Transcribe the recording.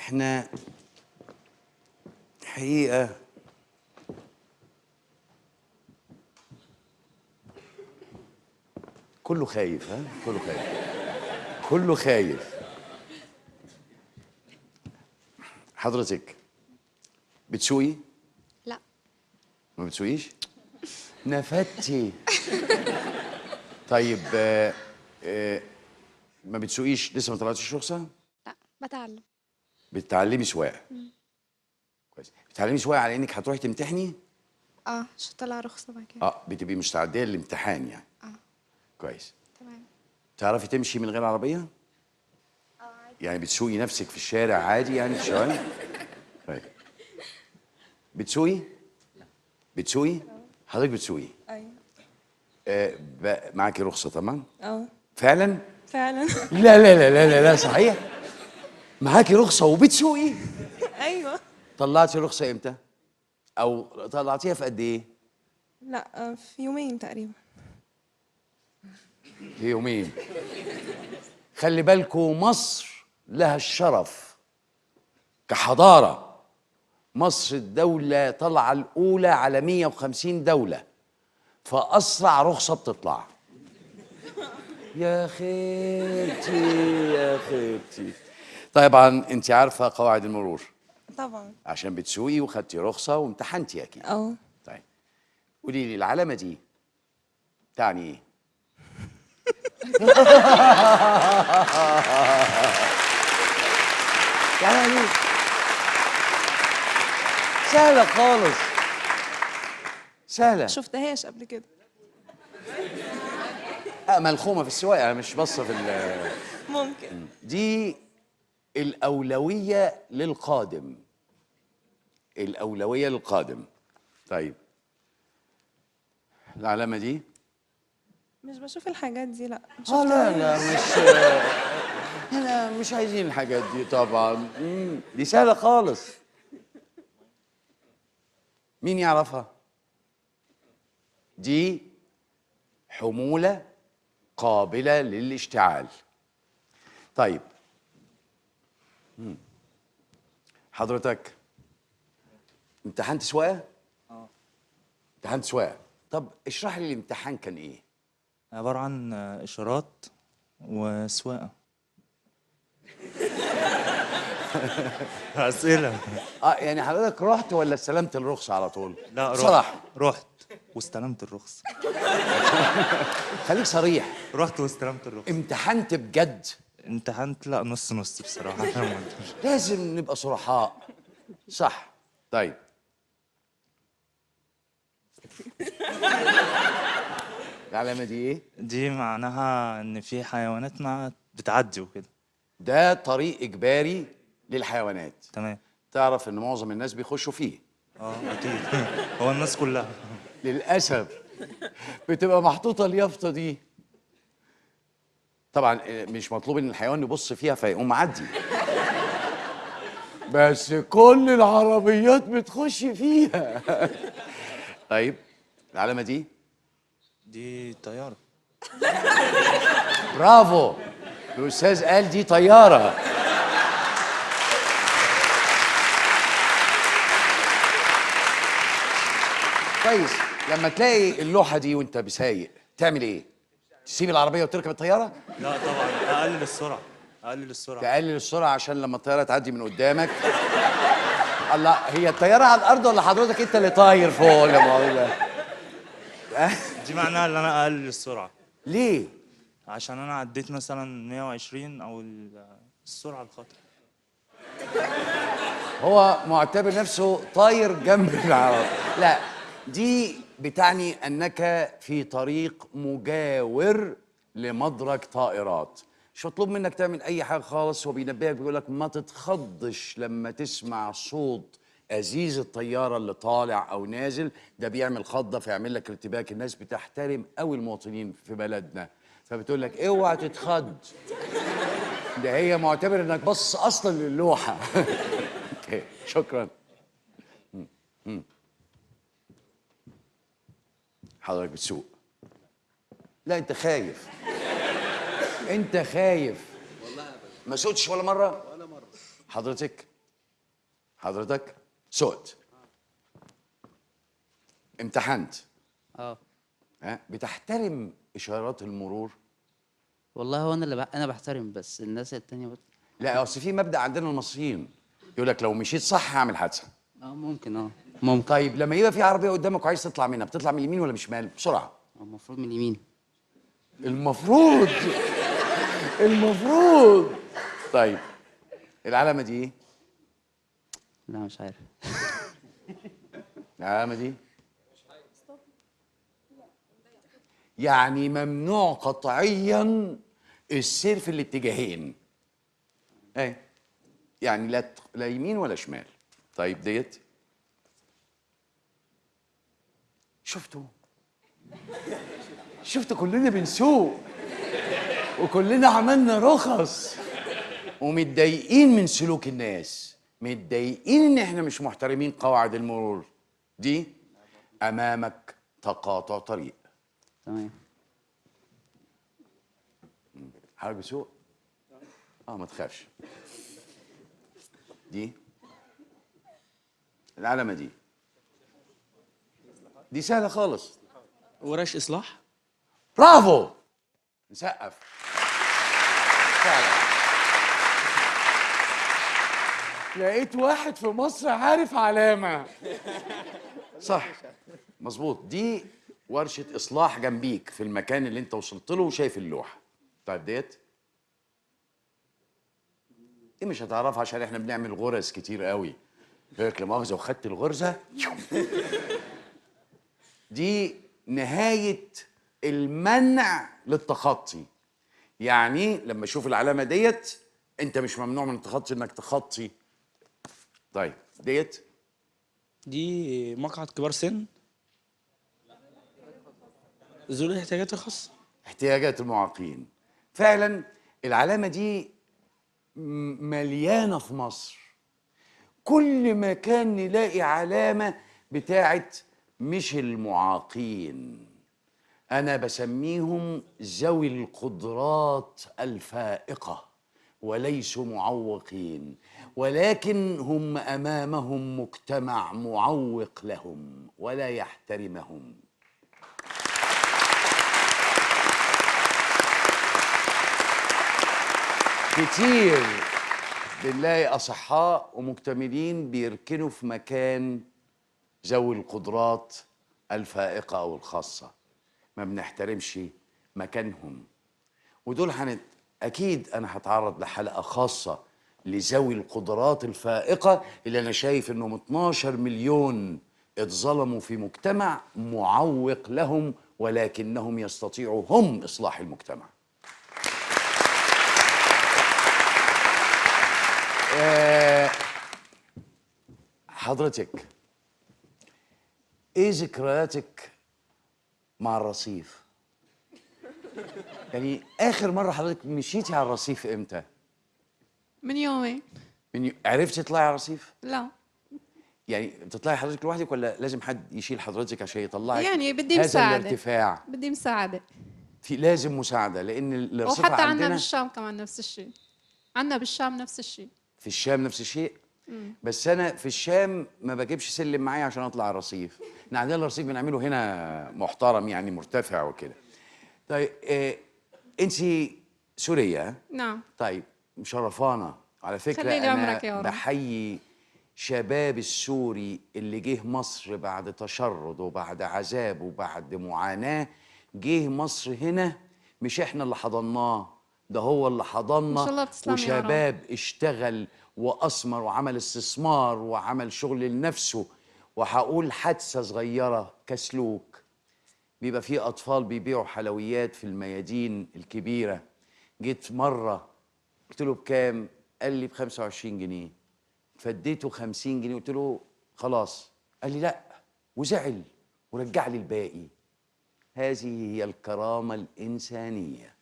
احنا حقيقة كله خايف. ها؟ كله خايف، كله خايف. حضرتك بتسوقي؟ لا. ما بتسوقيش؟ نفدتي. طيب ما بتسوقيش، لسه ما طلعتيش رخصة؟ لا، بتعلم. بتتعلمي سواقة. كويس. بتتعلمي سواقة على انك هتروحي تمتحني؟ اه، عشان اطلع رخصة بعد كده. اه، بتبقي مستعدية للامتحان يعني. اه. كويس. تمام. تعرفي تمشي من غير عربية؟ اه عادي. يعني بتسوقي نفسك في الشارع عادي يعني في الشوارع؟ طيب. بتسوقي؟ لا. بتسوقي؟ حضرتك بتسوقي؟ ايوه. معاكي رخصة طبعا؟ اه. فعلا؟ فعلا. لا لا لا لا لا لا، صحيح؟ معاكي رخصة وبتسوقي؟ ايوه. طلعتي رخصة امتى؟ أو طلعتيها في قد إيه؟ لا، في يومين تقريبا. في يومين. خلي بالكم، مصر لها الشرف كحضارة. مصر الدولة طالعة الأولى على 150 دولة، فأسرع رخصة بتطلع. يا خيبتي يا خيبتي. طبعا انت عارفة قواعد المرور. طبعا، عشان بتسوقي وخدتي رخصة وامتحنتي أكيد. اه. طيب قولي لي، العلامة دي تعني ايه؟ يعني سهلة خالص، سهلة. شفتهاش قبل كده. ملخومة في السواقة، مش باصة في ال ممكن. دي الأولوية للقادم. الأولوية للقادم. طيب العلامة دي؟ مش بشوف الحاجات دي. لا. لا لا، مش لا، مش عايزين الحاجات دي طبعا. دي سهلة خالص. مين يعرفها؟ دي حمولة قابلة للاشتعال. طيب حضرتك امتحنت سواقة؟ اه، امتحنت سواقة. طب اشرح لي الامتحان كان ايه؟ عبارة عن إشارات وسواقة. أسئلة. يعني حضرتك رحت ولا استلمت الرخصة على طول؟ لا، رحت. صراحة. رحت واستلمت الرخصة. خليك صريح. رحت واستلمت الرخصة. امتحنت بجد؟ امتحنت لا، نص نص بصراحة. لازم نبقى صرحاء. صح. طيب العلامة دي ايه؟ دي معناها إن في حيوانات ما بتعدي وكده. ده طريق إجباري للحيوانات. تمام. تعرف إن معظم الناس بيخشوا فيه. اه أكيد. هو الناس كلها. للأسف بتبقى محطوطة اليافطة دي. طبعا مش مطلوب إن الحيوان يبص فيها فيقوم معدي، بس كل العربيات بتخش فيها. طيب العلامة دي؟ دي طيارة. برافو، الأستاذ قال دي طيارة. كويس. لما تلاقي اللوحة دي وانت بسايق تعمل ايه؟ تسيب العربية وتركب الطيارة؟ لا طبعا، أقلل السرعة. أقلل السرعة. تقلل السرعة عشان لما الطيارة تعدي من قدامك. الله، هي الطيارة على الأرض ولا حضرتك أنت اللي طاير فوق يا مؤاخذة؟ دي معناها إن أنا أقلل السرعة. ليه؟ عشان أنا عديت مثلا 120 أو السرعة الخطر. هو معتبر نفسه طاير جنب العربية. لا، دي بتعني أنك في طريق مجاور لمدرج طائرات. مش مطلوب منك تعمل أي حاجة خالص، هو بينبهك بيقول لك ما تتخضش لما تسمع صوت أزيز الطيارة اللي طالع أو نازل، ده بيعمل خضة فيعمل لك ارتباك. الناس بتحترم قوي المواطنين في بلدنا، فبتقول لك اوعى تتخض. ده هي معتبر انك بص اصلا للوحة. okay، شكرا. حضرتك بتسوق؟ لا انت خايف. انت خايف. والله ابدا. ما سوقتش ولا مرة؟ ولا مرة. حضرتك؟ حضرتك سقت، امتحنت، اه. ها، بتحترم اشارات المرور؟ والله هو انا اللي انا بحترم، بس الناس التانية لا اصل في مبدأ عندنا المصريين يقول لك لو مشيت صح هعمل حادثه. ممكن. ممكن. طيب لما يبقى في عربية قدامك وعايز تطلع منها، بتطلع من اليمين ولا من الشمال؟ بسرعة. المفروض من اليمين. المفروض. المفروض. طيب العلامة دي ايه؟ لا مش عارف. العلامة دي يعني ممنوع قطعيا السير في الاتجاهين. ايه يعني لا يمين ولا شمال. طيب ديت شفتوا؟ شفتوا كلنا بنسوق وكلنا عملنا رخص ومتضايقين من سلوك الناس، متضايقين ان احنا مش محترمين قواعد المرور. دي امامك تقاطع طريق. تمام. حضرتك بتسوق؟ ما تخافش. دي العلامة دي سهلة خالص. ورش إصلاح. برافو، نسقف. فعلا لقيت واحد في مصر عارف علامة. صح، مظبوط. دي ورشة إصلاح جنبيك في المكان اللي أنت وصلت له وشايف اللوحة. طيب ديت دي مش هتعرفها عشان احنا بنعمل غرز كتير قوي. لك لا مؤاخذة وخدت الغرزة. دي نهاية المنع للتخطي. يعني لما اشوف العلامة ديت انت مش ممنوع من التخطي انك تخطي. طيب ديت دي مقعد كبار سن، ذوي الاحتياجات الخاصة، احتياجات المعاقين. فعلا العلامة دي مليانة في مصر. كل مكان نلاقي علامة بتاعت مش المعاقين، أنا بسميهم ذوي القدرات الفائقة وليسوا معوقين، ولكن هم أمامهم مجتمع معوق لهم ولا يحترمهم. كتير بنلاقي أصحاء ومكتملين بيركنوا في مكان ذوي القدرات الفائقة أو الخاصة، ما بنحترمش مكانهم. ودول أكيد أنا هتعرض لحلقة خاصة لذوي القدرات الفائقة اللي أنا شايف إنهم 12 مليون اتظلموا في مجتمع معوق لهم، ولكنهم يستطيعوا هم إصلاح المجتمع. حضرتك ايه ذكرياتك مع الرصيف؟ يعني اخر مرة حضرتك مشيتي على الرصيف امتى؟ من يومين. عرفتي تطلعي على الرصيف؟ لا. يعني بتطلعي حضرتك لوحدك ولا لازم حد يشيل حضرتك عشان يطلعك؟ يعني بدي مساعدة. هذا الارتفاع بدي مساعدة. في لازم مساعدة، لان الارصفه وحتى عندنا بالشام كمان نفس الشيء. عندنا بالشام نفس الشيء. في الشام نفس الشيء؟ بس انا في الشام ما بجيبش سلم معايا عشان اطلع الرصيف. احنا عندنا الرصيف بنعمله هنا محترم، يعني مرتفع وكده. طيب انت سورية؟ نعم. طيب مشرفانا على فكرة. انا بحيي شباب السوري اللي جه مصر بعد تشرد وبعد عذاب وبعد معاناة، جه مصر هنا مش احنا اللي حضناه، ده هو اللي حضننا. وشباب اشتغل وأثمر وعمل استثمار وعمل شغل لنفسه. وهقول حادثة صغيرة كسلوك، بيبقى فيه أطفال بيبيعوا حلويات في الميادين الكبيرة. جيت مرة قلت له بكام؟ قال لي ب25 جنيه. فديته 50 جنيه، قلت له خلاص. قال لي لا، وزعل ورجع لي الباقي. هذه هي الكرامة الإنسانية.